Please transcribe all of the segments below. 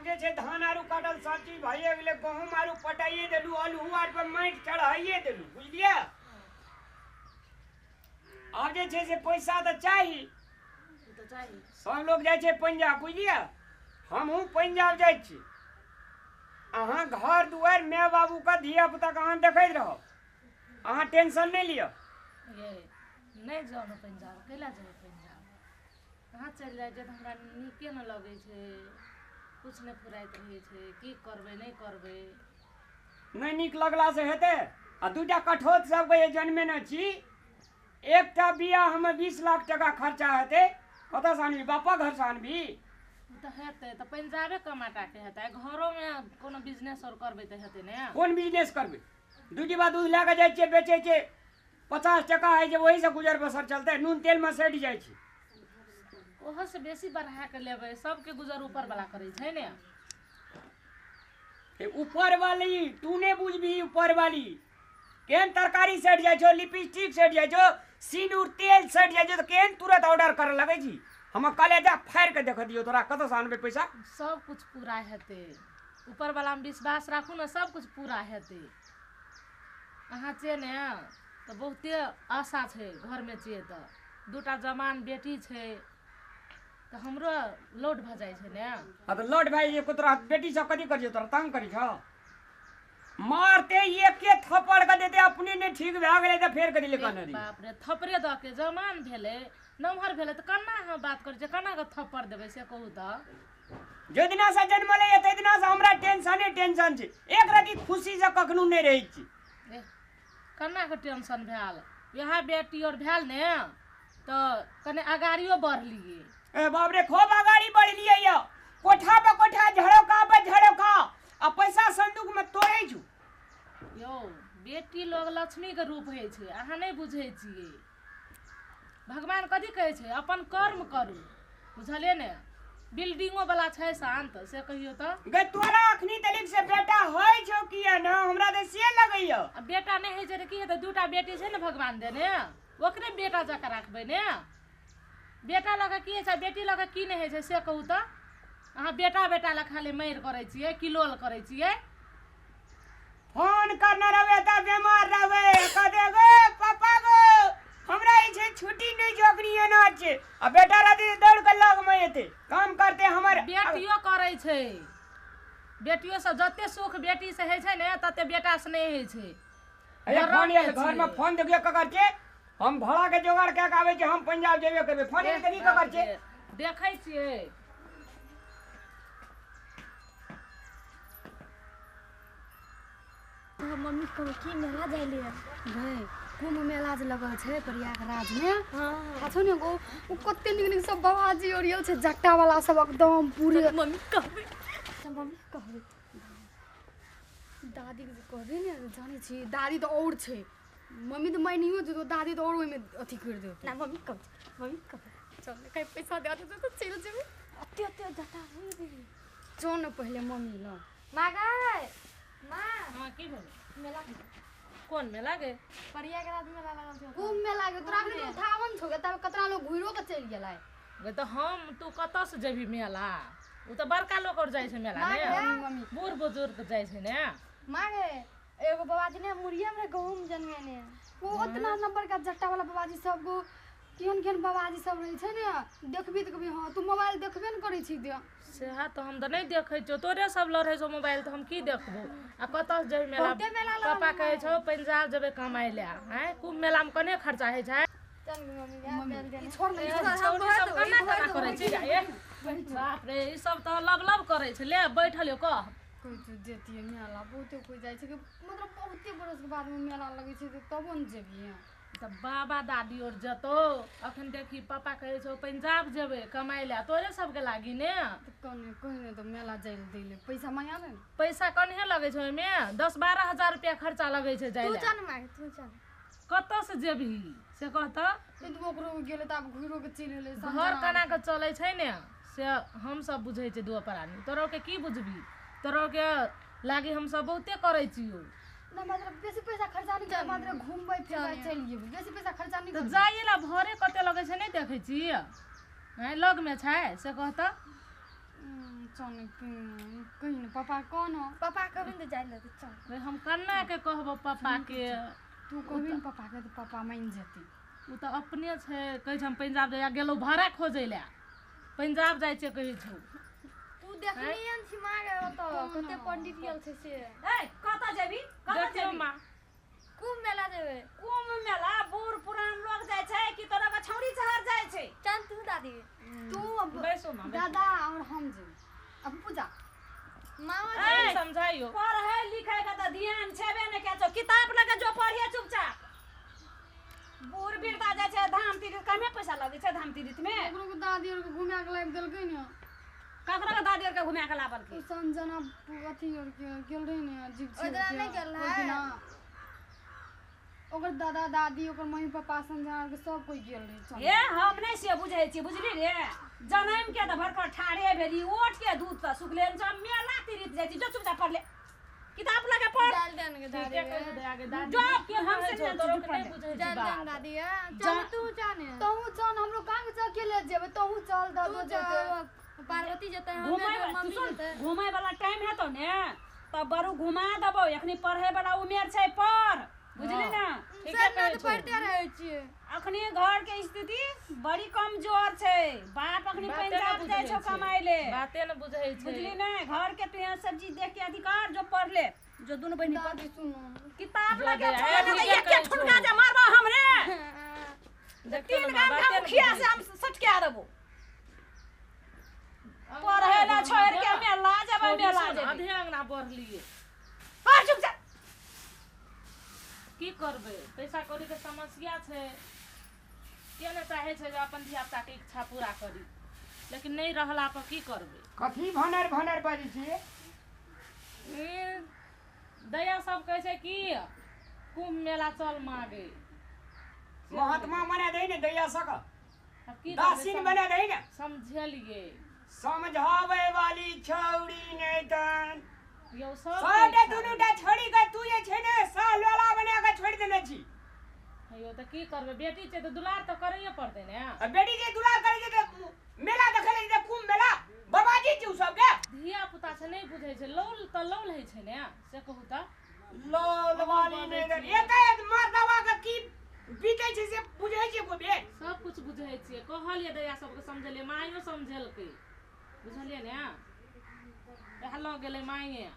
आब जे छै धान आरू काटल सब चीज भइए गेलै, गहूँम आरू पटाइए देलू, अल्हू आर पर माटि चढ़ाइए देलू, बुझलियै? आब जे छै से पैसा तऽ चाही, सब लोग जाइ छै पंजाब, बुझलियै? हमहूँ पंजाब जाइ छी। अहाँ घर दुआरि माय बाबूके धिया पुताके अहाँ देखैत रहब, अहाँ टेंशन नहि लिअ। नहि जाउ ने पंजाब, कैला जेबै पंजाब? कहाँ चलि जाइ छै तऽ हमरा नीके नहि लगै छै, किछु नहि फुराइत रहै छै, की करबै नहि करबै। नहि नीक लगलासँ हेतै? आ दूटा कठौत सबके जे जनमेने छी, एकटा बियाहमे 20 लाख टका खर्चा हेतै, कतऽसँ आनबी? बापा घरसँ आनबी? तऽ हेतै तऽ पंजाबे कमाटाके हेतै, घरोमे कोनो बिजनेस आओर करबै तऽ हेतै ने। कोन बिजनेस करबै? 2 डिब्बा दूध लए कऽ जाइ छियै बेचै छियै, 50 टका होइ छै, ओहीसँ गुजर बसर चलतै, नून तेलमे सटि जाइ छै। ओहोसँ बेसी बढ़ा कऽ लेबै, सबके गुजर ऊपर वाला करै छै ने। ऊपर वाली तू नहि बुझबही, ऊपर वाली केहन तरकारी सटि जाइ छौ, लिपस्टिक सटि जाइ छौ, सिन्दूर तेल सटि जाइ छौ, तऽ केहन तुरंत ऑर्डर करऽ लगै छी। हमर कलेजा फाड़ि कऽ देख दियौ, तोरा कतऽसँ आनबै पैसा? सब कुछ पूरा हेतै, ऊपर वालामे विश्वास राखू ने, सब कुछ पूरा हेतै। अहाँ छियै ने तऽ बहुते आशा छै घरमे छियै तऽ, 2टा जवान बेटी छै तऽ हमरो लोड भऽ जाइ छै ने। हाँ तऽ लोड भए जाइ छै, तोरा बेटी सब कथी करै छौ? तोरा तंग करै छौ? मारते एक एक थप्पड़ के देते, अपने नहि ठीक भए गेलै तऽ फेर कथी लए कहने रही? बाप रे, थप्पड़े दऽ के जवान भेलै, नमहर भेलै तऽ केना अहाँ बात करै छियै, केना कऽ थप्पड़ देबै से कहू तऽ? जाहि दिनासँ जन्मलै ताहि दिनासँ हमरा टेंशने टेंशन छै, एक रति खुशीसँ कखनो नहि रहै छी। केना कऽ टेंशन भेल? इएह बेटी आओर भेल ने तऽ कने अगाड़ियो बढ़लियै। ए बाप रे, खूब अगाड़ी बढ़लियै यऽ, कोठा पर कोठा, झड़ोका पर झड़ोका, आ पैसा संदूक में तोड़ै छु। यौ बेटी लोग लक्ष्मी के रूप होइ छै, अहाँ नहि बुझै छियै। भगवान कथी कहै छै? अपन कर्म करू, बुझलियै ने? बिल्डिंगो वाला छै शान्त, से कहियो तऽ। गे तोरा अखनी तलिक से बेटा होइ छौ किया न? हमरा तऽ से लगैया। आ बेटा नहि होइ छै तऽ की हेतै? 2टा बेटी छै ने भगवान देने, ओकरे बेटा जकाँ राखबै ने। बेटा लऽ कऽ की होइ छै, बेटी लऽ कऽ की नहि होइ छै से कहू तऽ? अहाँ बेटा बेटा लए खाली मारि करै छियै, किलोल करै छियै। फोन करने रहबै तऽ बेमार रहबै, कह दे गो पापा गो हमरा ई छै छुट्टी नहि छौ अखनी एना छै, आ बेटा रहतै तऽ दौड़ कऽ लगमे एतै, काम करतै हमर। बेटियो करै छै, बेटियो सब जते सुख बेटी से होइ छै ने तते बेटा से नहि होइ छै। फोन आयल घरमे, फोन देखियौ ककर छै। हम भाड़ा के जोगाड़ कए कऽ आबै छी, हम पंजाब जेबे करबै। फोन आयल कथी ककर छै? देखै छियै। मम्मी कहू की मेला जाइ ले गए? कुम्भ मेला जे लगल छै प्रयागराज में, छौ ने गो, ओ कते नीक नीक सब बाबाजी और छै, जट्टा वाला सब एकदम पूरे। मम्मी कहबै, मम्मी कहबै, दादी के कहबै ने, जानै छी दादी तऽ और छै, मम्मी तऽ मानियो जेतौ, दादी तऽ और ओहिमे अथी करि देतौ। ना मम्मी कहबै, मम्मी कहबै, चल कहीं पैसा दे देतौ तऽ चलि जेबै। अते अते जट्टा चल ने पहिले मम्मी लग। माँ गै माँ। हाँ की भेलै? मेला। कोन मेला गे? प्रयागराज मेला लागल छै, कुम्भ मेला गे। तोरा अखनी उठावन छौ गे, तब कतना लोग घुरियो के चलि गेलै। गे तऽ हम तू कतऽ से जेबही मेला? ओ तऽ बड़का लोक और जाइ छै मेला ने, बूढ़ बुजुर्ग जाइ छै ने। माँ गे एगो बाबाजी ने मुड़िया में गहूम जनमेने, ओ ओतना ना बड़का जट्टा वाला बाबाजी सब गो, केहन केहन बाबाजी सब रहै छै ने, देखबी तऽ कभी। हाँ तू मोबाइल देखबे ने करै छी दे। सेहा तऽ हम तऽ नहि देखै छियौ, तोरे सब लड़ै छौ मोबाइल तऽ हम की देखबौ? आ कतऽ जेबै मेला? पापा कहै छौ पंजाब जेबै कमाइ लए। आँय कुम्भ मेलामे कने खर्चा होइ छै? बाप रे, ई सब तऽ लब लब करै छै। ले बैठल यौ कह। कहै जेतियै मेला, बहुते कोइ जाइ छै, मतलब बहुते बरसके बादमे मेला लगै छै तबो ने जेबियै। तऽ बाबा दादी और जतौ। अखन देखी पापा कहै छौ पंजाब जेबै कमाइ लए, तोरे सबके लागी ने। कने कहने तऽ मेला जाइ लए दै ले पैसा मंगा ले। पैसा कन्हे लगै छै ओहिमे? 10-12 हजार रुपया खर्चा लगै छै जाइ तू लए। चल माँ, तू चल। कतऽ से जेबही से कह तऽ? ओकरो गेलै तऽ आब घुरियो के चलि एलै। घर केना कऽ चलै छै ने से हमसब बुझै छियै दू प्राणी, तोरो के की बुझबही? तोरो के लागी हमसब बहुते करै छियौ। ना मतलब बेसी पैसा खर्चा नहीं करबै, मात्र घुमबै फिरबै चलि जेबै, बेसी पैसा खर्चा नहीं तऽ करबै। जाइ लए भरे कते लगै छै नहि देखै छी? आँय लगमे छै से कह तऽ? चल कहीं ने पापा कौन हो पापा कभी ने जाय ले चल। रे हम कन्ना के कहबो पापा के? तू कभी ने पापा के तऽ पापा मानि जेतै। ओ तऽ अपने छै, कहै छै हम पंजाब जाय गेलहुँ भाड़ा खोजै लए, पंजाब जाइ छै कहै छौ। तू देखली हन छी माँ गे ओतऽ कते पंडित गेल छै से। ए कतऽ जेबी? कतऽ देखियौ जेबी? माँ। कुंभ मेला जेबै। कुंभ मेला बूढ़ पुरान लोग जाइ छै कि तोरा के छौड़ी चहर जाइ छै? चल तू दादी। तू बैसो माँ, बैसो। दादा और हम जेबै अब पूजा। मामा ए, समझाइयो। पढ़ै लिखै के तऽ ध्यान छेबे नहि करै छौ, किताब लऽ के जो पढ़िए चुपचाप। बूढ़ बिरदा जाइ छै धाम तीर्थ, कमे पैसा लगै छै धाम तीर्थ में? ओकरो के दादी और के घुमा के लाबि देलकै ने। ककरो के दादी आर के घुमा के लाबलकै? ओ संजना अथी और के गेल रहै ने जीव ओहि दिना नहि गेल रहै? ओकर दादा दादी ओकर मम्मी पापा संजना आर के सब कोई गेल रहै। चल। हे हम नहि से बुझै छी, बुझली रे? जनम के तऽ भरकर ठाढ़े भेली, ओठ के दूध तऽ सुखले छ, मेला तीर्थ जाइ छी। जो चुपचाप पढ़ ले, किताब लऽ के पढ़। जाय देन गे दादी ठीके कहै छौ दया गे दादी। जो के हम कहै से छौ, नहि तोरो चुप के नहि पढ़ ले। बुझै छी जाय देन बात। दादी चल तू जाने। तहूँ चल, हमरो कहाँ के अकेले जेबै, तहूँ चल तू दादो जेतै। चल, पार्वती जेतै, हम घुमै जेबै, मम्मी सुन, जेतै। घुमै वाला टाइम हेतौ ने तब बरू घुमा देबौ, एखनी पढ़ै वाला उमेर छै पढ़, बुझली ने? ठीके सब कहै तऽ छौ। पढ़िते रहै छियै। अखनी घर के स्थिति बड़ी कमजोर छै, बाप अखनी बाते नहि पंजाब जाइ बुझै छौ छै। कमाइ ले, बाते नहि बुझै छै। बुझली ने? घर के तू यहाँ सब चीज देख के अधिकार जो पढ़ ले, जो दुनू बहिनी पढ़। दादी सुनो। किताब जो लगे दया, पढ़ ले, ठीके एक कहै छौ। ठुनका जे मारबो हमरे। देखियौ तीन ने माँ, गाम के बाते नहि मुखिया बुझै से हम सटका देबो। पढ़े ला छोड़ के मेला जेबै, छोड़ी मेला सुन, जेबै। आधे अंगना बढ़लिए। पढ़ चुपचाप। की करबै, पैसा कौड़ी के समस्या छै। के नहि चाहै छै जे अपन धिया पुता के इच्छा पूरा करी, लेकिन नहि रहला पर की करबै? कथी भनर भनर बाजै छियै? ई दया सब कहै छै कि कुंभ मेला चल मागे। महात्मा बना दही ने दैया सक। आब की करबै, दासीन बना दही ने। समझेलिए। समझावे वाली छौड़ी नहि तन। यौ सब सबटा दुनूटा छोड़ी के तू जे छै ने साल वाला बना के छोड़ि देने छी। यौ तऽ की करबै, बेटी छै तऽ दुलार तऽ करैए पड़तै ने। आ बेटी जे दुलार करै छै तऽ मेला देखै ले जेतै, कुंभ मेला बर्बादी छै उ सबके। धिया पुता छै, नहि बुझै छै, लौल तऽ लौल होइ छै ने, से कहू तऽ। लोल वाली नहि तन एकाएक मर्दवा के की बीतै छै से बुझै छै कोइ बेर? सब कुछ बुझै छियै, कहलियै दैया सबके, समझेलियै, माइयो समझेलकै, बुझलियै ने? इएह लऽ गेलै माइये।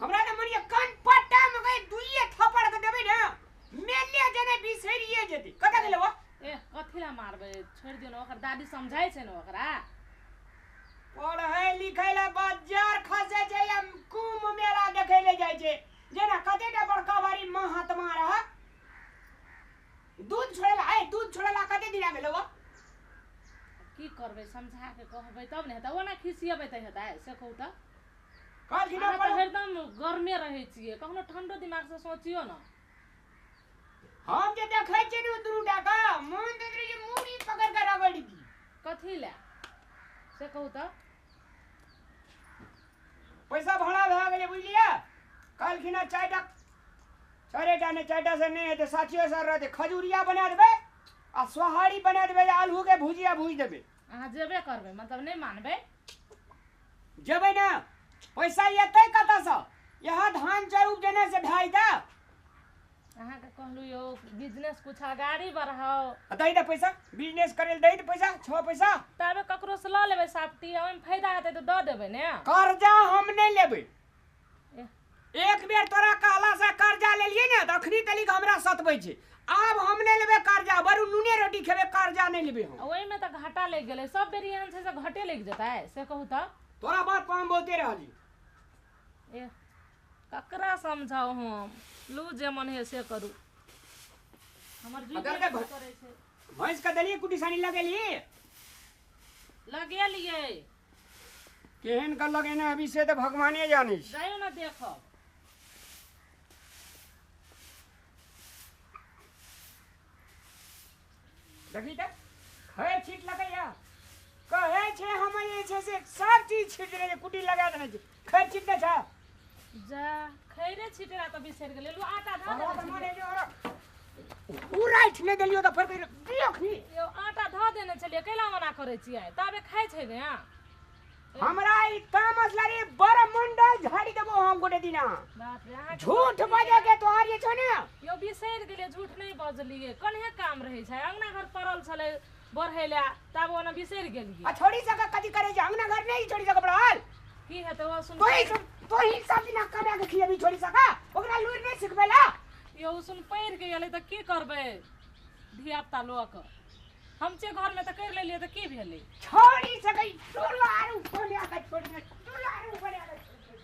हमरा तऽ मन कान पट्टा में गए दुइये थप्पड़ के देबै ने, मेले जने बिसरिये जेतै। कतऽ गेलै वो? ए कथी लए मारबै, छोड़ि दियौ ने, ओकर दादी समझाइ छै ने ओकरा। पढ़ै लिखै लए बाजार खसै छै या कुंभ मेला देखै लए जाइ छै, जेना कतेटा बड़का बारी महात्मा रह। दूध छोड़ेला, ए दूध छोड़ेला कते दिन गेलै वो? की करबै, समझा के कहबै तब ने हेतै, ओना खिसियेबै तऽ हेतै, से कहू तऽ? कहलखिन अहाँ तऽ पढ़। हरदम गरमे रहै छियै, कखनो ठण्डो दिमागसँ सोचियौ ने। हम जे देखै छियै ने ओ दुनूटा के मन दैत रहै छै मूड़ी पकड़ के रगड़ि दी। कथी लए से कहू तऽ? पैसा भाड़ा भए गेलै बुझलियै। कहलखिन हँ चारिटा, चारिटा नहि, चारिटा से नहि हेतै, साठियो सर रहतै, खजूरिया बना देबै आ सोहारी बना देबै, आलूके भुजिया भुजि देबै। अहाँ जेबे करबै, मतलब नहि मानबै? जेबै ने, पैसा एतै कतऽसँ? यहाँ धान चाउर उपजेने से भए जेतै? अहाँके कहलहुँ यौ, बिजनेस कुछ अगाड़ी बढ़ाउ। आ दही दे पैसा, बिजनेस करै लए दही दे पैसा, छौ पैसा। ताबे ककरोसँ लऽ लेबै साफ्टी, ओहिमे फायदा हेतै तऽ दऽ देबै ने। कर्जा हम नहि लेबै। एह। एक बेर तोरा कहला से कर्जा लेलियै ने तऽ अखनी तलिक हमरा सतबै छै। आब हम नहि लेबै कर्जा, बरू नूने रोटी खेबै, कर्जा नहि लेबै हम। ओहिमे तऽ घाटा लागि गेलै, सब बेर एहन छै से घाटे लागि जेतै, से कहू तऽ? तोरा बात पर हम बहुते रहली। एह ककरा समझाउ हम, लू जे मन है से करू, हमर अगर के करै छै। भैंस के देलियै कुटी सानी लगेलियै? लगेलियै। केहन के लगेने अभी से तऽ भगवाने जानै छै। जाइयो ने देखब। देखी तऽ खैर छीट लगैया, कहै छै हमर जे छै से सब चीज छीट देने छै, कुटी लगा देने छै, खैर छीटने छै। जा खैरे छिटरा तऽ बिसरि गेलै, लू आटा धऽ हमरा देने तऽ मन छलियै। है जे ओकरा उ राखि नहि देलियौ तऽ फेर कहि दियौ अखनी। यौ आटा धऽ देने छलियै, कैला मना करै छियै? ताबे खाइ छै ने। हमरा ई तंग दिना। बाप रे, अहाँ झूठ बजे के तोहर जे छौ ने यो बिसरि गेलियै, झूठ नहि बजलियै। कन्हे काम रहै छै, अंगना घर पड़ल छलै बढ़ै लए, तब ओना बिसरि गेलियै। आ छोड़ी सके कथी करै छै? अंगना घर नहि छोड़ी सके बढ़ल की हेतै ओ सुन तोही सब दिना कमा के खियेबी छोड़ी सका, ओकरा लूरि नहि सिखबै ला। यो सुन पढ़ि के गेलै तऽ की करबै धिया पुता लोक, हम छै घरमे तऽ करि लेलियै तऽ की भेलै? छोड़ी सकै टोला आरू खोलिया के छोड़ी टोला आरू खोलिया के।